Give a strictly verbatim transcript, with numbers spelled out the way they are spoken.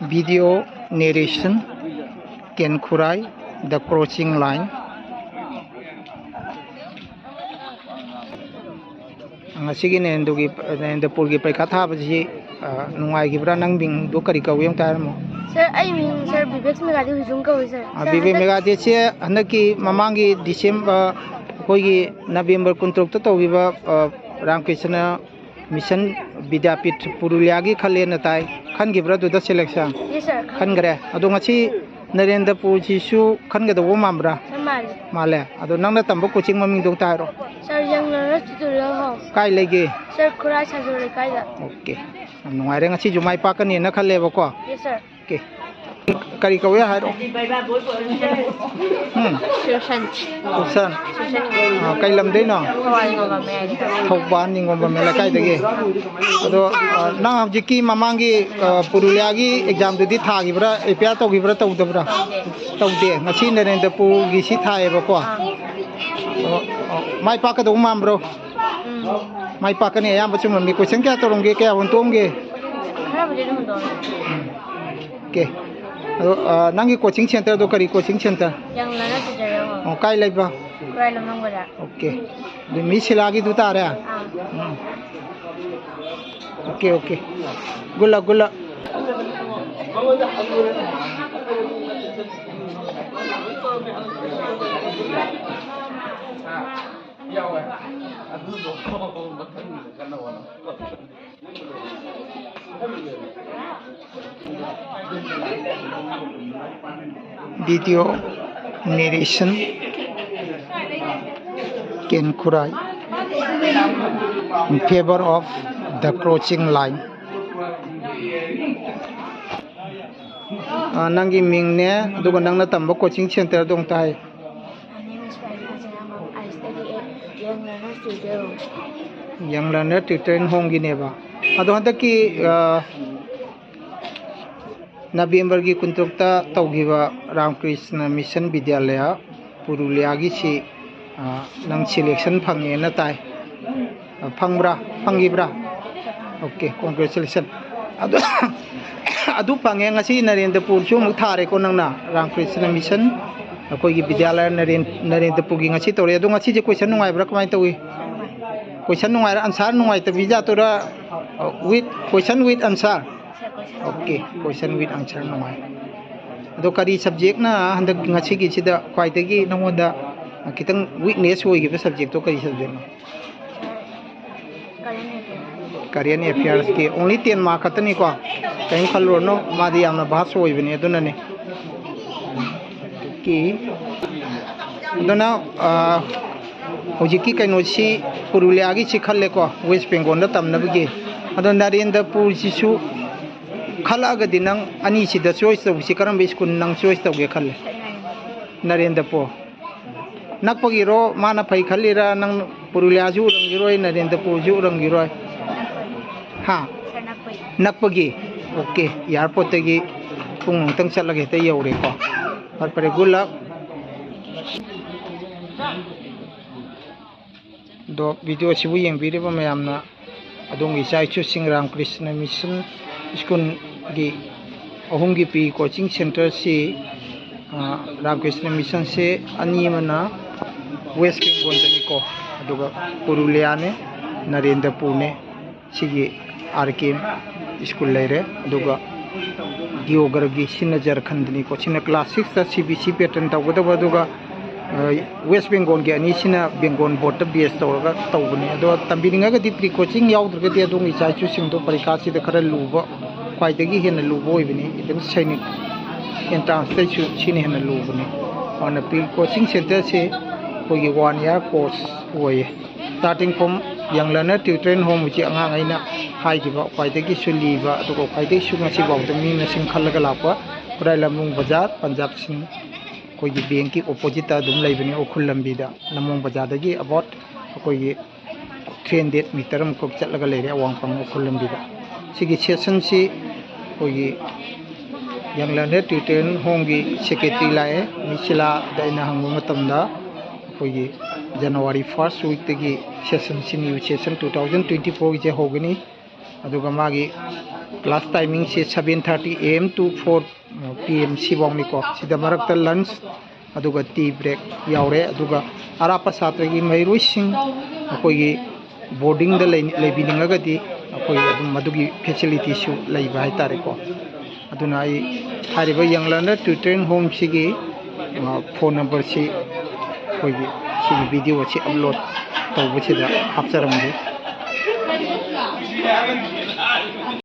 Video narration, Kenkhurai, The Crossing Line. ꯉꯁꯤꯒꯤ ꯅꯔꯦꯟꯗꯨꯒꯤ, ꯅꯔꯦꯟꯗ꯭ꯔꯄꯨꯔꯒꯤ ꯄꯔꯤꯈꯥ ꯊꯥꯕꯁꯤ, ꯑ, ꯅꯨꯡꯉꯥꯏꯈꯤꯕ꯭ꯔꯥ? ꯅꯪ ꯃꯤꯡꯗꯣ ꯀꯔꯤ ꯀꯧꯏ ꯑꯝꯇ ꯍꯥꯏꯔꯝꯃꯣ꯫ ꯁꯥꯔ, ꯑꯩ ꯃꯤꯡ ꯁꯥꯔ ꯕꯤꯕꯦꯛꯁ ꯃꯦꯒꯥꯗꯤ ꯍꯨꯏꯖꯨꯝ ꯀꯧꯏ, ꯁꯥꯔ꯫ ꯑ, ꯁꯥꯔ, ꯕꯤꯕꯦꯛ ꯍꯟꯗꯛ ꯃꯦꯒꯥꯗꯤꯁꯦ ꯍꯟꯗꯛꯀꯤ ꯃꯃꯥꯡꯒꯤ ꯗꯤꯁꯦꯝꯕꯔ, ꯑꯩꯈꯣꯏꯒꯤ ꯅꯕꯦꯝꯕꯔ ꯀꯨꯟꯇꯔꯨꯛꯇ ꯇꯧꯈꯤꯕ, ꯑ, ꯔꯥꯝꯀ꯭ꯔꯤꯁꯅ ꯃꯤꯁꯟ ꯕꯤꯗ꯭ꯌꯥꯄꯤꯊ ꯄꯨꯔꯨꯂꯤꯌꯥꯒꯤ ꯈꯜꯂꯦꯅ ꯇꯥꯏ꯫ ꯈꯟꯈꯤꯕ꯭ꯔꯥ ꯑꯗꯨꯗ ꯁꯦꯂꯦꯛꯁꯟ? ꯌꯦꯁ, ꯁꯥꯔ, ꯈꯟꯈ꯭ꯔꯦ꯫ ꯈꯟꯈ꯭ꯔꯦ꯫ ꯑꯗꯣ ꯉꯁꯤ ꯅꯔꯦꯟꯗ꯭ꯔꯄꯨꯔꯁꯤꯁꯨ ꯈꯟꯒꯗꯧꯕ ꯃꯥꯟꯕ꯭ꯔꯥ? ꯁꯥꯔ, ꯃꯥꯜꯂꯦ꯫ ꯃꯥꯜꯂꯦ꯫ ꯑꯗꯣ ꯅꯪꯅ ꯇꯝꯕ ꯀꯣꯆꯤꯡ ꯃꯃꯤꯡꯗꯣ ꯑꯝꯇ ꯍꯥꯏꯔꯣ꯫ ꯁꯥꯔ, ꯌꯪ ꯂꯔꯅꯔꯁ ꯇ꯭ꯌꯨꯇꯣꯔꯤꯌꯦꯜ ꯍꯥꯎꯁ꯫ ꯀꯥꯏ ꯂꯩꯒꯦ? ꯁꯥꯔ, ꯈꯨꯔꯥꯏ ꯁꯥꯖꯣ ꯂꯩꯀꯥꯏꯗ꯫ ꯑꯣꯀꯦ꯫ ꯌꯥꯝ ꯅꯨꯡꯉꯥꯏꯔꯦ꯫ ꯉꯁꯤꯁꯨ ꯃꯥꯏ ꯄꯥꯛꯀꯅꯦꯅ ꯈꯜꯂꯦꯕꯀꯣ꯫ ꯌꯦꯁ, ꯁꯥꯔ꯫ ꯑꯣꯀꯦ꯫ ꯀꯔꯤ ꯀꯧꯏ ꯍꯥꯏꯔꯣ? ꯎꯝ? ꯁꯨꯁꯟ꯫ ꯁꯨꯁꯟ꯫ ꯁꯨꯁꯟ꯫ ꯑꯥ, ꯀꯩ ꯂꯝꯗꯩꯅꯣ? ꯊꯧꯕꯥꯜ ꯅꯤꯡꯉꯣꯝꯕꯝ ꯃꯌꯥꯏꯗ꯫ ꯊꯧꯕꯥꯜ ꯅꯤꯡꯉꯣꯝꯕꯝ ꯃꯌꯥꯏ ꯂꯩꯀꯥꯏꯗꯒꯤ꯫ ꯑꯗꯣ, ꯑꯥ, ꯅꯪ ꯍꯧꯖꯤꯛꯀꯤ ꯃꯃꯥꯡꯒꯤ, ꯑꯥ, ꯄꯨꯔꯨꯂꯤꯌꯥꯒꯤ ꯑꯦꯛꯖꯥꯝꯗꯨꯗꯤ ꯊꯥꯈꯤꯕ꯭ꯔꯥ, ꯑꯦꯄꯤꯌꯥꯔ ꯇꯧꯈꯤꯕ꯭ꯔꯥ ꯇꯧꯗꯕ꯭ꯔꯥ? ꯇꯧꯗꯦ꯫ ꯇꯧꯗꯦ꯫ ꯉꯁꯤ ꯅꯔꯦꯟꯗ꯭ꯔꯄꯨꯔꯒꯤ ꯁꯤ ꯊꯥꯏꯌꯦꯕꯀꯣ꯫ ꯑꯥ꯫ ꯑꯣ, ꯑꯣ, ꯃꯥꯏ ꯄꯥꯛꯀꯗꯧꯕ ꯃꯥꯟꯕ꯭ꯔꯣ? ꯎꯝ꯫ ꯃꯥꯏ ꯄꯥꯛꯀꯅꯤ, ꯑꯌꯥꯝꯕ ꯆꯨꯝꯃꯝꯃꯤ꯫ ꯀꯣꯏꯁꯟ ꯀꯌꯥ ꯇꯧꯔꯝꯒꯦ? ꯀꯌꯥ ꯍꯨꯟꯇꯣꯛꯑꯝꯒꯦ? ꯈꯔꯕꯨꯗꯤ ꯑꯗꯨꯝ ꯍꯨꯟꯗꯣꯛꯑꯝꯃꯦ꯫ ꯎꯝ꯫ ꯑꯣꯀꯦ꯫ ꯑꯗꯣ, ꯑ, ꯅꯪꯒꯤ ꯀꯣꯆꯤꯡ ꯁꯦꯟꯇꯔꯗꯣ ꯀꯔꯤ ꯀꯣꯆꯤꯡ ꯁꯦꯟꯇꯔ? ꯌꯪ ꯂꯔꯅꯔꯁ ꯇ꯭ꯌꯨꯇꯣꯔꯤꯌꯦꯜ ꯍꯥꯎꯁ꯫ ꯑꯣ, ꯀꯥꯏ ꯂꯩꯕ? ꯈꯨꯔꯥꯏ ꯂꯝꯂꯣꯡ ꯕꯖꯥꯔ꯫ ꯑꯣꯀꯦ꯫ ꯑꯗꯨ ꯃꯤ ꯁꯤꯂꯥꯒꯤꯗꯨ ꯇꯥꯔꯦ? ꯑꯥ꯫ ꯎꯝ꯫ Okay, okay. Good luck, good luck. Video narration, Kenkhurai, in favor of The Crossing Line. ꯑ, ꯅꯪꯒꯤ ꯃꯤꯡꯅꯦ, ꯑꯗꯨꯒ ꯅꯪꯅ ꯇꯝꯕ ꯀꯣꯆꯤꯡ ꯁꯦꯟꯇꯔꯗꯣ ꯑꯃꯨꯛꯇ ꯍꯥꯏꯌꯨ꯫ My name is Farid Hazarama. I study at Young Learners Tutorial. Young Learner Tutorial Home ꯒꯤꯅꯦꯕ꯫ ꯑꯗꯣ ꯍꯟꯗꯛꯀꯤ, ꯑ, ꯅꯕꯦꯝꯕꯔꯒꯤ ꯀꯨꯟꯇꯔꯨꯛꯇ ꯇꯧꯈꯤꯕ ꯔꯥꯝꯀ꯭ꯔꯤꯁꯅ ꯃꯤꯁꯟ ꯕꯤꯗ꯭ꯌꯥꯂꯌꯥ ꯄꯨꯔꯨꯂꯤꯌꯥꯒꯤꯁꯤ, ꯑ, ꯅꯪ selection ꯐꯪꯉꯦꯅ ꯇꯥꯏ꯫ ꯑ, ꯐꯪꯕ꯭ꯔꯥ? ꯐꯪꯈꯤꯕ꯭ꯔꯥ? Okay, congratulation꯫ ꯑꯗꯨ, ꯑꯗꯨ ꯐꯪꯉꯦ, ꯉꯁꯤ ꯅꯔꯦꯟꯗ꯭ꯔꯄꯨꯔꯁꯨ ꯑꯃꯨꯛ ꯊꯥꯔꯦꯀꯣ ꯅꯪꯅ, ꯔꯥꯝꯀ꯭ꯔꯤꯁꯅ ꯃꯤꯁꯟ, ꯑꯩꯈꯣꯏꯒꯤ ꯕꯤꯗ꯭ꯌꯥꯂꯌ ꯅꯔꯦꯟ-, ꯅꯔꯦꯟꯗ꯭ꯔꯄꯨꯔꯒꯤ ꯉꯁꯤ ꯇꯧꯔꯦ꯫ ꯑꯗꯣ ꯉꯁꯤꯁꯦ question ꯅꯨꯡꯉꯥꯏꯕ꯭ꯔꯥ, ꯀꯃꯥꯏꯅ ꯇꯧꯏ? Question ꯅꯨꯡꯉꯥꯏꯔ, answer ꯅꯨꯡꯉꯥꯏꯇꯕꯤ ꯖꯥꯠꯇꯨꯔꯥ? With, question with answer? Okay, question with answer ꯅꯨꯡꯉꯥꯏ꯫ ꯑꯗꯣ ꯀꯔꯤ subjectꯅ ꯍꯟꯗꯛ ꯉꯁꯤꯒꯤꯁꯤꯗ ꯈ꯭ꯋꯥꯏꯗꯒꯤ ꯅꯉꯣꯟꯗ ꯈꯤꯇꯪ weakness ꯑꯣꯏꯈꯤꯕ subjectꯇꯣ ꯀꯔꯤ subjectꯅꯣ? Current Affairꯁꯀꯤ only ten mark ꯈꯛꯇꯅꯤꯀꯣ, ꯀꯔꯤꯝ ꯈꯜꯂꯨꯔꯅꯨ, ꯃꯥꯗꯤ ꯌꯥꯝꯅ vast ꯑꯣꯏꯕꯅꯤ꯫ ꯑꯗꯨꯅꯅꯦ꯫ Okay꯫ ꯑꯗꯨꯅ, ꯑ, ꯍꯧꯖꯤꯛꯀꯤ ꯀꯩꯅꯣꯁꯤ, ꯄꯨꯔꯨꯂꯤꯌꯥꯒꯤꯁꯤ ꯈꯜꯂꯦꯀꯣ, West Bengalꯗ ꯇꯝꯅꯕꯒꯤ꯫ ꯑꯗꯣ ꯅꯔꯦꯟꯗ꯭ꯔꯄꯨꯔꯁꯤꯁꯨ ꯈꯜꯂꯛꯑꯒꯗꯤ ꯅꯪ ꯑꯅꯤꯁꯤꯗ choice ꯇꯧꯕꯁꯤ ꯀꯔꯝꯕ school ꯅꯪ choice ꯇꯧꯒꯦ ꯈꯜꯂꯦ? ꯅꯔꯦꯟꯗ꯭ꯔꯄꯨꯔ꯫ ꯅꯛꯄꯒꯤꯔꯣ, ꯃꯥꯅ ꯐꯩ ꯈꯜꯂꯤꯔꯥ? ꯅꯪ ꯄꯨꯔꯨꯂꯤꯌꯥꯁꯨ ꯎꯔꯝꯈꯤꯔꯣꯏ, ꯅꯔꯦꯟꯗ꯭ꯔꯄꯨꯔꯁꯨ ꯎꯔꯝꯈꯤꯔꯣꯏ꯫ ꯍꯥ? ꯅꯛꯄꯒꯤ꯫ Okay, airportꯇꯒꯤ ꯄꯨꯡ ꯑꯃꯨꯛꯇꯪ ꯆꯠꯂꯒ ꯍꯦꯛꯇ ꯌꯧꯔꯦꯀꯣ꯫ ꯐꯔꯦ, ꯐꯔꯦ, good luck꯫ ꯑꯗꯣ video ꯑꯁꯤꯕꯨ ꯌꯦꯡꯕꯤꯔꯤꯕ ꯃꯌꯥꯝꯅ ꯑꯗꯣꯝꯒꯤ ꯏꯆꯥ ꯏꯁꯨꯁꯤꯡ ꯔꯥꯝꯀ꯭ꯔꯤꯁꯅ ꯃꯤꯁꯟ ꯁ꯭ꯀꯨꯜꯒꯤ ꯑꯍꯨꯝꯒꯤ ꯄ꯭ꯔꯤ ꯀꯣꯆꯤꯡ ꯁꯦꯟꯇꯔꯁꯤ, ꯑ, ꯔꯥꯝꯀ꯭ꯔꯤꯁꯅ ꯃꯤꯁꯟꯁꯦ ꯑꯅꯤ ꯑꯃꯅ ꯋꯦꯁ ꯕꯦꯡꯒꯣꯜꯗꯅꯤꯀꯣ, ꯑꯗꯨꯒ ꯄꯨꯔꯨꯂꯤꯌꯥꯅꯦ, ꯅꯔꯦꯟꯗ꯭ꯔꯄꯨꯔꯅꯦ꯫ ꯁꯤꯒꯤ ꯑꯥꯔ ꯀꯦ ꯁ꯭ꯀꯨꯜ ꯂꯩꯔꯦ, ꯑꯗꯨꯒ ꯗꯤꯌꯣꯒꯔꯒꯤ ꯁꯤꯅ ꯖꯔꯈꯟꯗꯅꯤꯀꯣ꯫ ꯁꯤꯅ class sixꯇ C B C pattern ꯇꯧꯒꯗꯕ, ꯑꯗꯨꯒ, ꯑ, ꯋꯦꯁ ꯕꯦꯡꯒꯣꯜꯒꯤ ꯑꯅꯤꯁꯤꯅ ꯕꯦꯡꯒꯣꯜ ꯕꯣꯔꯗꯇ base ꯇꯧꯔꯒ ꯇꯧꯕꯅꯦ꯫ ꯑꯗꯣ ꯇꯝꯕꯤꯅꯤꯡꯉꯒꯗꯤ pre coaching ꯌꯥꯎꯗ꯭ꯔꯒꯗꯤ ꯑꯗꯣꯝꯒꯤ ꯏꯆꯥ ꯏꯁꯨꯁꯤꯡꯗꯣ ꯄꯔꯤꯈꯥꯁꯤꯗ ꯈꯔ ꯂꯨꯕ, ꯈ꯭ꯋꯥꯏꯗꯒꯤ ꯍꯦꯟꯅ ꯂꯨꯕ ꯑꯣꯏꯕꯅꯤ꯫ ꯑꯗꯨꯝ ꯁꯩꯅꯤꯛ entranceꯇꯩꯁꯨ ꯁꯤꯅ ꯍꯦꯟꯅ ꯂꯨꯕꯅꯤ꯫ ꯑꯗꯨꯅ pre coaching centreꯁꯦ ꯑꯩꯈꯣꯏꯒꯤ one year course ꯑꯣꯏꯌꯦ꯫ Starting from young learner tutoring home ꯍꯧꯖꯤꯛ ꯑꯉꯥꯡ ꯑꯩꯅ ꯍꯥꯏꯈꯤꯕ ꯈ꯭ꯋꯥꯏꯗꯒꯤꯁꯨ ꯂꯤꯕ, ꯑꯗꯨꯒ ꯈ꯭ꯋꯥꯏꯗꯒꯤꯁꯨ ꯉꯁꯤꯐꯥꯎꯗ ꯃꯤ ꯃꯁꯤꯡ ꯈꯜꯂꯒ ꯂꯥꯛꯄ ꯈꯨꯔꯥꯏ ꯂꯝꯂꯣꯡ ꯕꯖꯥꯔ, ꯄꯟꯖꯥꯕ ꯁꯤꯡ ꯑꯩꯈꯣꯏꯒꯤ ꯕꯦꯡꯀꯤ oppositeꯇ ꯑꯗꯨꯝ ꯂꯩꯕꯅꯤ, ꯎꯈ꯭ꯔꯨꯜ ꯂꯝꯕꯤꯗ꯫ ꯂꯝꯂꯣꯡ ꯕꯖꯥꯔꯗꯒꯤ about ꯑꯩꯈꯣꯏꯒꯤ three hundred meter ꯑꯃꯈꯛ ꯆꯠꯂꯒ ꯂꯩꯔꯦ, ꯑꯋꯥꯡ ꯄꯥꯡ ꯎꯈ꯭ꯔꯨꯜ ꯂꯝꯕꯤꯗ꯫ ꯁꯤꯒꯤ sessionꯁꯤ ꯑꯩꯈꯣꯏꯒꯤ ꯌꯪ ꯂꯔꯅꯔ ꯇ꯭ꯌꯨꯇꯣꯔꯤꯌꯦꯜ ꯍꯣꯝꯒꯤ ꯁꯦꯀ꯭ꯔꯦꯇꯔꯤ ꯂꯥꯛꯑꯦ꯫ ꯃꯤꯁꯤꯂꯥꯗ ꯑꯩꯅ ꯍꯪꯕ ꯃꯇꯝꯗ, ꯑꯩꯈꯣꯏꯒꯤ ꯖꯅꯋꯥꯔꯤ ꯐꯥꯔꯁ ꯋꯤꯛꯇꯒꯤ ꯁꯦꯁꯟꯁꯤ, new session two thousand twenty ꯐꯣꯔꯒꯤꯁꯦ ꯍꯧꯒꯅꯤ꯫ ꯑꯗꯨꯒ ꯃꯥꯒꯤ ꯀ꯭ꯂꯥꯁ ꯇꯥꯏꯃꯤꯡꯁꯦ seven thirty A M to four P M ꯁꯤꯐꯧꯅꯤꯀꯣ꯫ ꯁꯤꯗ ꯃꯔꯛꯇ ꯂꯟꯁ ꯑꯗꯨꯒ ꯇꯤ ꯕ꯭ꯔꯦꯛ ꯌꯥꯎꯔꯦ꯫ ꯑꯗꯨꯒ ꯑꯔꯥꯞꯄ ꯁꯥꯇ꯭ꯔꯒꯤ ꯃꯍꯩꯔꯣꯏꯁꯤꯡ ꯑꯩꯈꯣꯏꯒꯤ ꯕꯣꯔꯗꯤꯡꯗ ꯂꯩ-, ꯂꯩꯕꯤꯅꯤꯡꯉꯒꯗꯤ ꯑꯩꯈꯣꯏ ꯑꯗꯨꯝ ꯃꯗꯨꯒꯤ ꯐꯦꯁꯤꯂꯤꯇꯤꯁꯨ ꯂꯩꯕ ꯍꯥꯏꯇꯥꯔꯦꯀꯣ꯫ ꯑꯗꯨꯅ ꯑꯩ ꯍꯥꯏꯔꯤꯕ ꯌꯪ ꯂꯔꯅꯔ ꯇ꯭ꯌꯨꯇꯣꯔꯤꯌꯦꯜ ꯍꯣꯝꯁꯤꯒꯤ, ꯑ, ꯐꯣꯟ ꯅꯝꯕꯔꯁꯤ ꯑꯩꯈꯣꯏꯒꯤ ꯁꯤꯒꯤ ꯚꯤꯗꯤꯑꯣ ꯑꯁꯤ ꯑꯞꯂꯣꯗ ꯇꯧꯕꯁꯤꯗ ꯍꯥꯞꯆꯔꯝꯒꯦ꯫